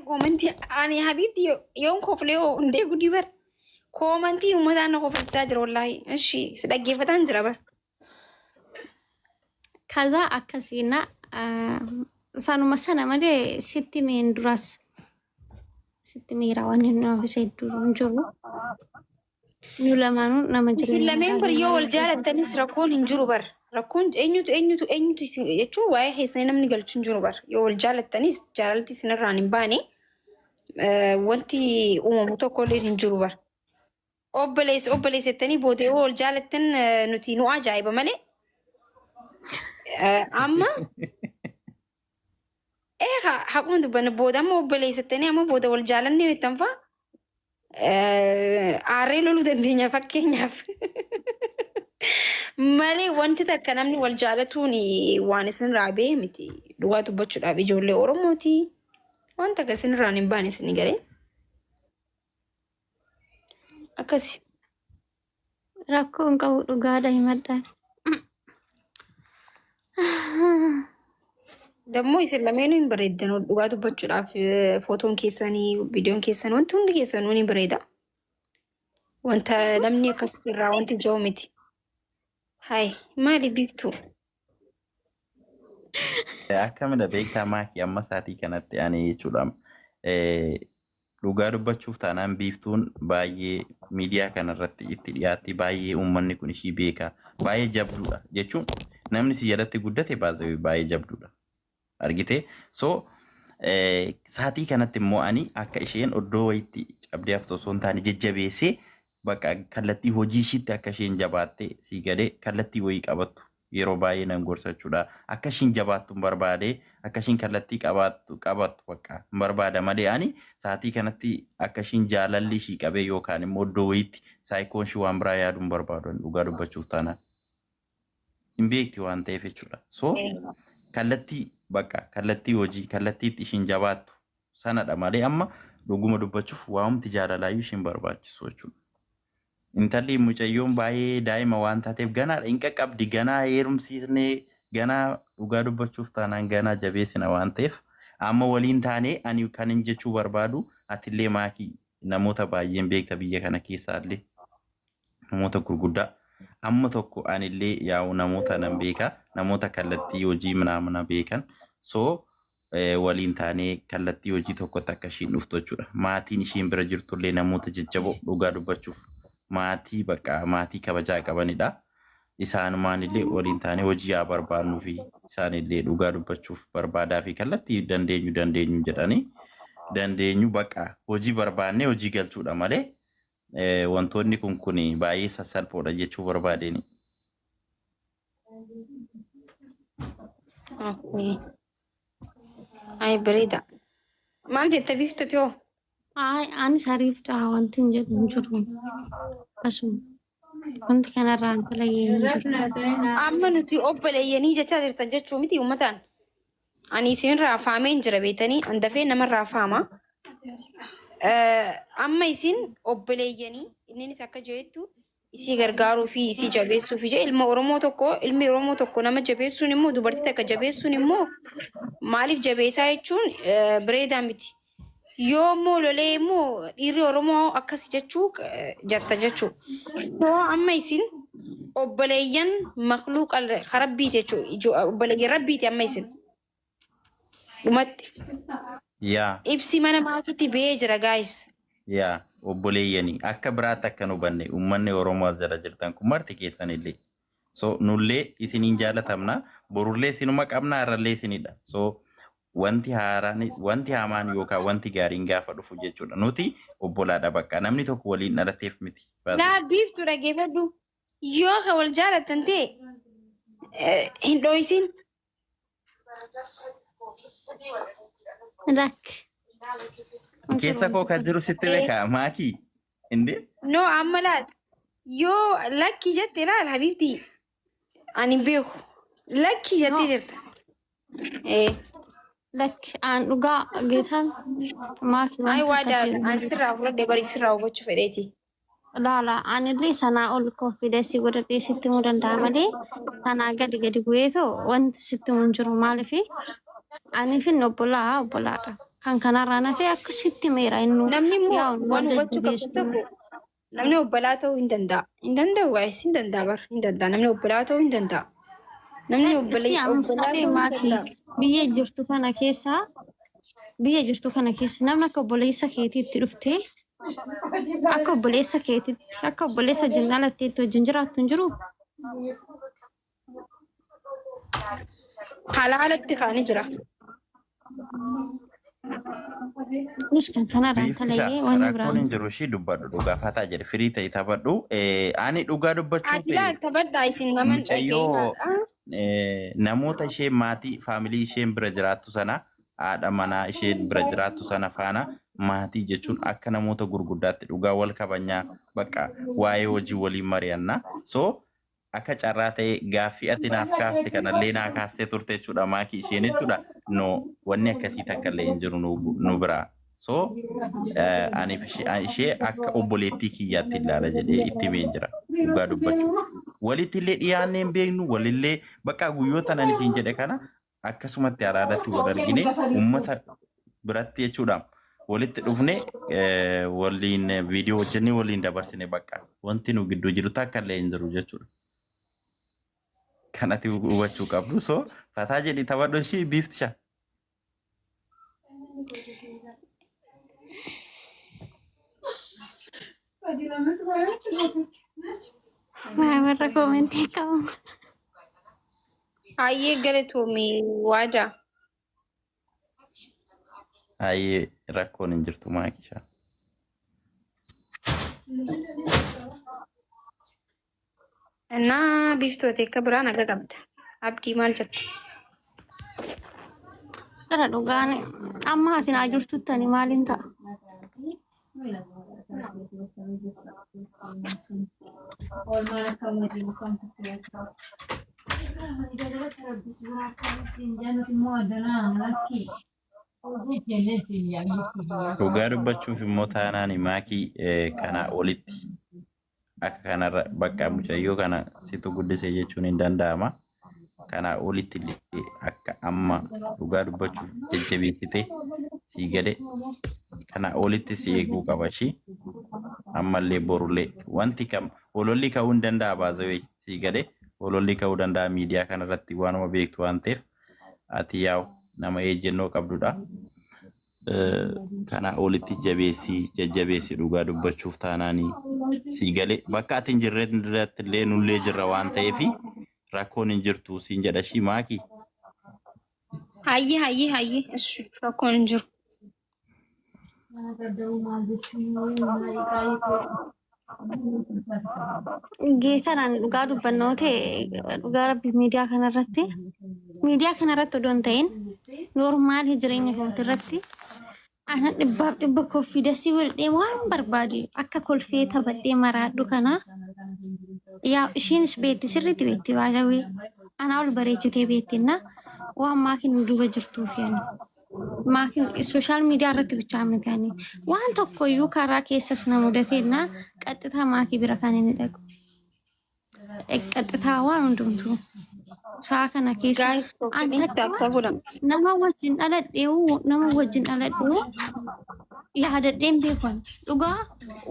Koomantii ani habiibti yoon koflee hoo hundee gudii bar. Koomantiin uummataan na kofalchisaa jira wallaahi. Ishi si dhaggeeffataan jira bar. Kaza akkasii na sanuma sana malee sitti meen duras sitti miira waan inni ofiisa hedduu hin jiru. Nu lamaanuu nama Isin jireenya lameen bar gaarii yoo wal jaalattanis rakkoon hin jiru bar. Rakkoon eenyutu eenyutu eenyutu isin jechuun waa'ee keessanii namni galchu hin jiru bar. Yoo wal jaalattanis jaalalti isinirraan hin baane wanti uumamu tokko illee hin jiru bar. Obboleessa obboleessa jettanii booda yoo wal jaalattan nuti nu ajaa'iba malee. Amma eegaa haquma dubbanna booda amma obboleessa jettanii amma booda wal jaalanne yoo jettan fa'a aarree loluu dandeenya fakkeenyaaf. Malee wanti takka namni wal jaalatuun waan isinirraa ba'e miti. Dhugaa dubbachuudhaaf ijoollee Oromooti. Waan takka isinirraan hin baane isin galee. Akkasi. Rakkoo hin qabu dhugaadha himadha. Dammoo isin lameenuu hin bareeddan dhugaa dubbachuudhaaf footoon keessanii viidiyoon keessan wanti hundi keessanuu ni bareeda. Wanta namni akkasitti irraa wanti jiru miti. Hayi maali biiftuu? Akkamidha beektaa maakii amma sa'aatii kanatti ani jechuudha. Dhugaa dubbachuuf taanaan biiftuun baay'ee miidiyaa kanarratti itti dhiyaatti baay'ee uummanni kun ishii beeka baay'ee jabduudha jechuun namni si jalatti guddate baay'ee jabduudha. Argitee so sa'aatii kanatti immoo ani akka isheen oddoo wayitti cabdee haftu osoo hin taane jajjabeessee bakka kallattii hojii ishiitti akka isheen jabaattee sii galee kallattii wayii qabattu yeroo baay'ee nan gorsa jechuudha. Akka ishiin jabaattu hin barbaade, akka ishiin kallattii qabaattu qabattu bakka hin barbaada malee ani sa'aatii kanatti akka ishiin jaalalli ishii qabee yookaan immoo iddoo wayiitti saayikoon ishii waan biraa yaaduu hin barbaadu ani dhugaa dubbachuuf taanaan. Hin beekti waan ta'eef jechuudha. So kallattii bakka kallattii hojii kallattii itti ishiin jabaattu sanadha malee amma dhuguma dubbachuuf waa'umti jaalalaayyuu ishiin barbaachisu jechuudha. Intalli mucayyoon baay'ee daa'ima waan taateef ganaadha hin qaqqabdi ganaa heerumsiisnee ganaa dhugaa dubbachuuf taanaan ganaa jabeessina waan ta'eef amma waliin taanee ani kan hin jechuu barbaadu atillee maakii namoota baay'een beekta biyya kana keessaallee namoota gurguddaa amma tokko anillee yaa'u namoota nan beeka namoota kallattii hojii manaamana beekan so waliin taanee kallattii hojii tokkotti akka ishiin dhuftu jechuudha. Maatiin ishiin bira jirtullee namoota jajjaboo dhugaa dubbachuuf maatii bakka maatii kabajaa qabanidha. Isaanumaan illee waliin taanee hojii haa barbaannuu fi isaanillee dhugaa dubbachuuf barbaadaa fi kallattii dandeenyu dandeenyu jedhanii dandeenyu bakka hojii barbaannee hojii galchuudha malee wantoonni kun kun baay'ee sassalphoodha jechuu barbaadeen. Okay. Ay bareeda. Maal jette biiftuti hoo? Ay, anis ariifdha wanti hin jedhu hin jiru. Akkasuma. Wanti kanarraa hin dalagne hin jiru. Amma nuti obboleeyyanii jechaa jirtan jechuu miti uummataan. Ani isinirraa faameen jira beektanii an dafee namarraa faama. Amma isin obboleeyyanii inninis akka jeettu isii gargaaruu fi isii jabeessuu fi jee ilma Oromoo tokko ilmi Oromoo tokko nama jabeessuun immoo dubartii takka jabeessuun immoo maaliif jabeessaa jechuun bareedaa miti. Yoo immoo lolee immoo dhiirri Oromoo akkas jechuu jatta jechuu. Yoo amma isin obboleeyyan makluuqa rabbiiti jechuu obboleeyyan rabbiiti amma isin dhumatti. Yaa. Ibsi mana maakitti ba'ee jira guys. Yaa obboleeyyanii akka biraatti akka nu hubanne uummanni Oromoo as jala jirtan kun marti keessanillee. So nullee isiniin jaalatamna borullee isinuma qabna har'allee isinidha. So wanti haaraan wanti hamaan yookaan wanti gaariin gaafa dhufu jechuudha. Nuti obbolaadha bakka namni tokko waliin dhalateef miti. Laa biiftu dhageeffadhu. Yoo ka wal jaalattan ta'e hin dho'isin. Lakki. Keessa koo kan jiru sitti beeka maakii. Indee? No amma laal yoo lakki jette laal habiibti ani hin beeku lakki jettee No. jirta. Eh. Lakki aan dhugaa geetaan maaki Ay wanti waa akkasii daal hin an jiru. sirraa fudhadhe bari sirraa hubachuu fedheeti. Laala anillee sanaa ol konfiidensii godhadhee sitti himuu danda'a malee sanaa gadi gadi bu'eetoo wanti sitti himu hin jiru maaliif aniif inni obbolaa obbolaadha. Kan kanarraa nafee akkasitti meera innu Namni immoo yaa nu waan hubachuu qabdu jajjabeessu. tokko namni obbolaa ta'uu hin danda'a. Hin danda'u guys, hin danda'a bar, hin danda'a. Namni obbolaa ta'uu hin danda'a. Namni Isti obbolaa amsaalee ta'uu hin maakii danda'a. biyya jirtu kana keessa biyya jirtu kana keessa namni akka obboleessa keetiitti dhuftee akka obboleessa keetiitti akka obboleessa wajjin dhalatteetti wajjin jiraattu hin jiru. Haala haalatti kaanii jira. Nus kan kanarraan Biiftisha talayee wanni rakkoon biraan hin jiru ishii dubbadhu dhugaa fataa jedhe firii ta'e taphadhu. Ani dhugaa dubbachuuf Ati laal taphadhaa isin naman mucayyoo dhaga'ee namoota ishee maatii faamilii isheen bira jiraattu sana haadha manaa isheen bira jiraattu sana faana maatii jechuun akka namoota gurguddaatti dhugaa wal kabajnaa bakka waa'ee hojii waliin mari'annaa. So akka carraa ta'e gaaffii ati naaf kaafte kanallee naa kaastee turte jechuudha maakii isheen jechuudha. No, wanni akkasii takka illee hin jiru nu biraa. So aniif ishee akka obboleettii kiyyaatti ilaala jedhee itti himeen jira dhugaa dubbachuu. Walitti illee dhiyaannee hin beeknu, walillee bakka guyyoota nan isiin jedhe kana akkasumatti araadatti wal argine uummata biratti jechuudha. Walitti dhufne, waliin viidiyoo hojjennee waliin dabarsine, bakka wanti nu gidduu jiru takka illee hin jiru jechuudha. Kanatti hubachuu qabdu. So fataa jedhi taphadhu ishii biiftisha. Warra koomentii qabu. Hayyee galatoomii waadaa. Hayyee, rakkoon hin jirtu maakisha. Innaa biiftoota akka biraa naga qabda. Abdii maal jetta? Irra dhugaan amma ati naa jirtutti ani maaliin ta'a? Dhugaa dubbachuuf immoo taanaan maakii kanaa olitti akka kanarra bakka mucayyoo kana situ guddise jechuun hin danda'ama. Kanaa olitti illee akka amma dhugaa dubbachuuf jajjabeessite sii gade kanaa olitti si eeguu qaba ishii. Ammallee borullee wanti kam ololli ka'uu hin danda'a, baazawee sii gade ololli ka'uu danda'a miidiyaa kanarratti waanuma beektu waan ta'eef ati yaa'u nama ejjennoo qabdudha. Kanaa olitti jabeessii jajjabeessi dhugaa dubbachuuf taanaanii sii galee bakka ati hin jirre irratti illee nullee jirra waan ta'eef rakkoon hin jirtu siin jedha ishii maakii. Hayyee hayyee hayyee ishi rakkoon hin jiru. Geetanaan dhugaa dubbannoo ta'e dhugaa rabbi miidiyaa kanarratti odoo hin ta'in normal jireenya kooti irratti ana dhibbaaf dhibba confidence godhadhee waan barbaade akka kolfee taphadhee maraadhu kana yaa ishiinis beekti, sirriitti beekti, baay'ee anaa ol bareechitee beektinna waan maakiin duuba jirtuuf yani. Maakiin social media irratti bichaa miti, ani waan tokko iyyuu karaa keessas na mudateenna qaxxitaa maakii bira kan inni dhaqu. Qaxxitaa waan hundumtuu sa'a kana keessa Guys, an takka takka godhama. Nama wajjin dhaladheewu yaadadheen beeku ani. Dhugaa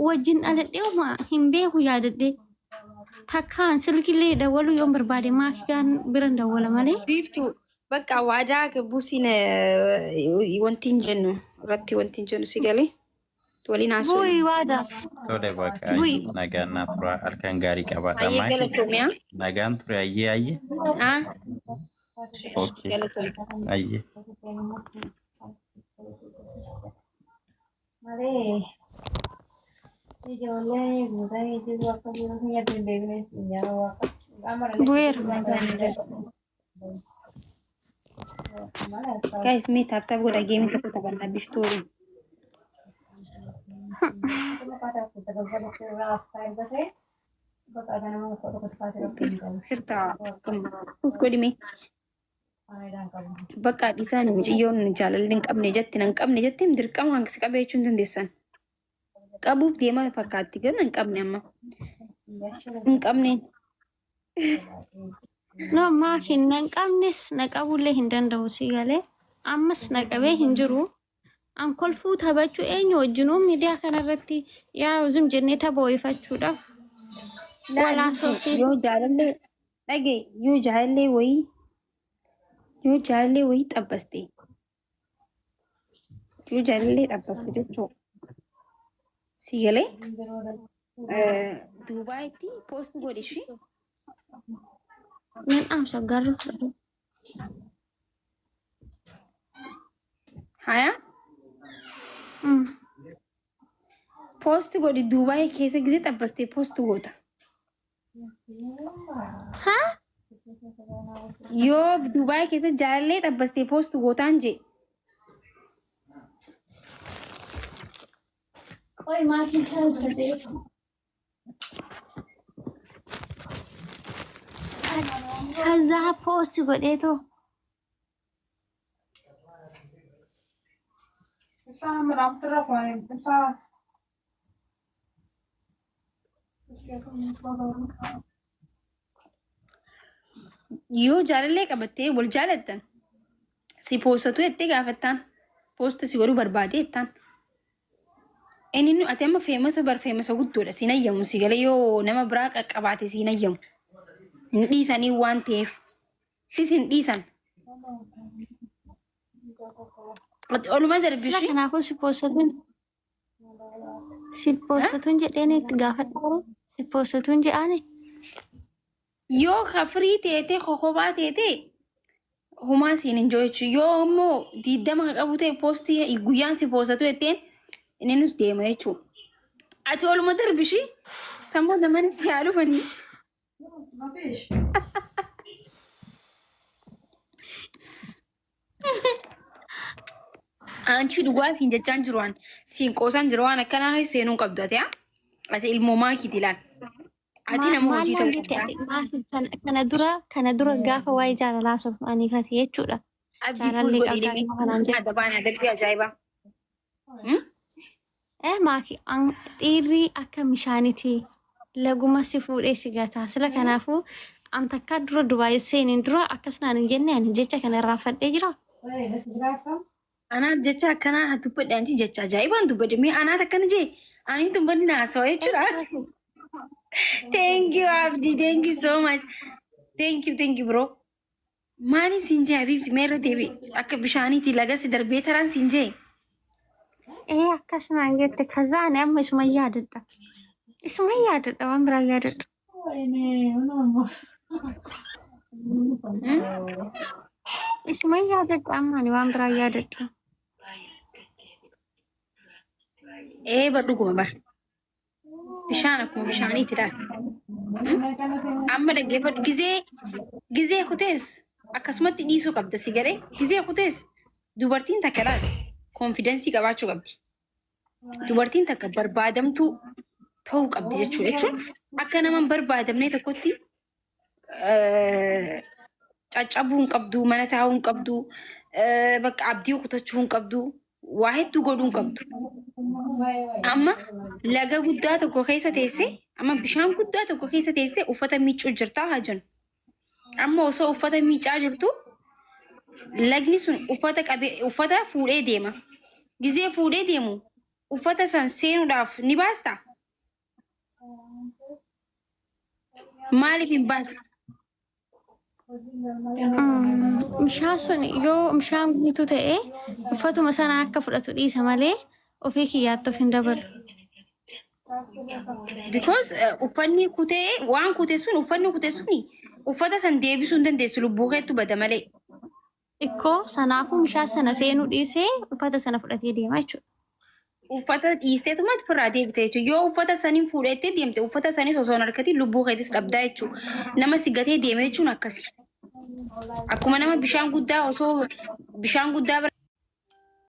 wajjin dhaladheewu hin beeku yaadadhee. Takkaan silkillee dawwaluu yoon barbaade maakii gaan biran dawwala malee. Biiftuu bakka waadaa buusiin wanti hin jennu irratti wanti hin jennu si galee waliin haasofna. Bu'ii waadaa. Tole bakka Bu'i. nagaan naa tura, halkan gaarii qabaadha Hayyee maakii. galatoomiyaa. Nagaan ture, ayyee ayyee. Ah, Okay. galatoomii. Ayyee. Malee ijoollee guutanii jiru akka jiru hin beekne yeroo waaqa. Bu'eera. Guys, mee tap tap godha, geemii tokko taphanna biiftuu waliin. Sirta godhi mee. Bakka isaan mucayyoon jaalalli hin qabne jetti hin qabne jetti dirqama hanqisi qabee jechuun dandeessan. Qabuuf deemaa fakkaatti garuu hin qabne amma. Hin qabne. No, maakiin na hin qabnes na qabullee hin danda'u si galee. Ammas na qabee hin jiru. An kolfuu taphachuu eenyu wajjinuu miidiyaa kanarratti yaa zum jennee tapha ho'ifachuudhaaf wal haasofsiisu. Yoo jaalallee dhage, yoo jaalallee wayii xabbaste, yoo jaalallee xabbaste jechuudha. Si galee Duubaayitti post godhi ishee. Nan dhaamsa garuu fudhate. Haya, post godhi. Duubaayii keessa gisee xabbaste post goota. Haa? Yoo Duubaayii keessa jaalallee xabbaste post gootaan jee. Qoy, maatiin isaa ibsatee. ከዛ post godheetoo. Ibsaan amma dhaamtirra kumaan ibsaa. Yoo jaalallee qabattee wal jaalattan si poostatu jettee gaafattaan, post si godhuu barbaade jettaan. Inni nu ati amma famous bar, famous guddoodha, siin ayyamu. Si galee, yoo nama biraa qaqqabaate siin ayyamu. Hin dhiisanii waan ta'eef sis hin dhiisan. Ati oluma Sila darbishi. kanaafuu si poostatuun jedheen itti gaafadha. Si poostatuun jedhaani. Yoo kafirii teetee kokobaa teetee humaa siin hin jiru jechuudha. Yoo immoo 20 kan qabu ta'e post guyyaan si poostatu jetteen inni nus deema jechuudha. Ati oluma darbishi, sammuu namani si haa dhufanii. Mafish. Anchi dhugaa siin jechaan jiru, waan siin qoosaan jiru, waan akkanaa keessa seenuu hin qabdu ati haa. Ati ilmoo maakiiti ilaal. Ati nama Maal hojii naan ta'uu jette qabda. ati? Maal kana dura gaafa waa'ee jaalalaa soofaniifati jechuudha. Abdii Jaalallee puus godhii qabdaa deemee kanaan jedhe. adabaan adabbii ajaa'ibaa. Eh, maaki dhiirri akka bishaaniiti. Laguma si fuudhee si gata. Sila kanaafuu an takkaa dura Dubaay seeniin dura akkas naan hin jenne, ani jecha kana irraanfadhee jira. Anaa jecha akkanaa haa dubbadhe, anchi jecha ajaa'ibaan dubbadhe. Mee anaat akkana jee, ani dubbadhe haasawa jechuudha. Thank you, Abdi, thank you so much. Thank you, thank you, bro. Maali siin jee, Habibti? Mee irra deebi, akka bishaaniiti laga si darbee taraan siin jee. Ee, akkas naan jette. Kaza ani amma isuma yaadadha. Isuma yaadadha, waan biraa yaadadha. Isuma yaadadha, amma ani waan biraa yaadadha. Ee, bar dhuguma bar. Bishaan akkuma bishaaniiti laal. Amma dhaggeeffadhu, gizee kutees akkasumatti dhiisuu qabda si galee. Gizee kutees dubartiin takka laal confidence qabaachuu qabdi. Dubartiin takka barbaadamtuu ta'uu qabdi jechuudha. Jechuun akka nama hin barbaadamne tokkotti caccabuu hin qabdu, mana taa'uu hin qabdu, bakka abdii kutachuu hin qabdu, waa hedduu godhuu hin qabdu. Amma laga guddaa tokko keessa teessee, amma bishaan guddaa tokko keessa teessee uffata miiccuu jirtaa haa jennu. Amma osoo uffata miicaa jirtu lagni sun uffata qabee uffata fuudhee deema. Gizee fuudhee deemu uffata san seenuudhaaf ni baastaa? Maaliif hin baasne? Bishaan sun yoo bishaan guutuu ta'e uffatuma sana akka fudhatu dhiisa malee ofii kiyyaatti of hin dabalu. Because uffanni kutee waan kute sun, uffanni kute suni uffata san deebisuu hin dandeessu, lubbuu keettu bada malee. Xiqqoo sanaafuu bishaan sana seenuu dhiisee uffata sana fudhatee deema jechuudha. Uffata dhiisteetuma ofirraa deebite jechuudha. Yoo uffata saniin fuudhettee deemte uffata sanis osoo hin argatin lubbuu keetis dhabdaa jechuudha. Nama si gatee deeme jechuun akkasi. Akkuma nama bishaan guddaa osoo bishaan guddaa bira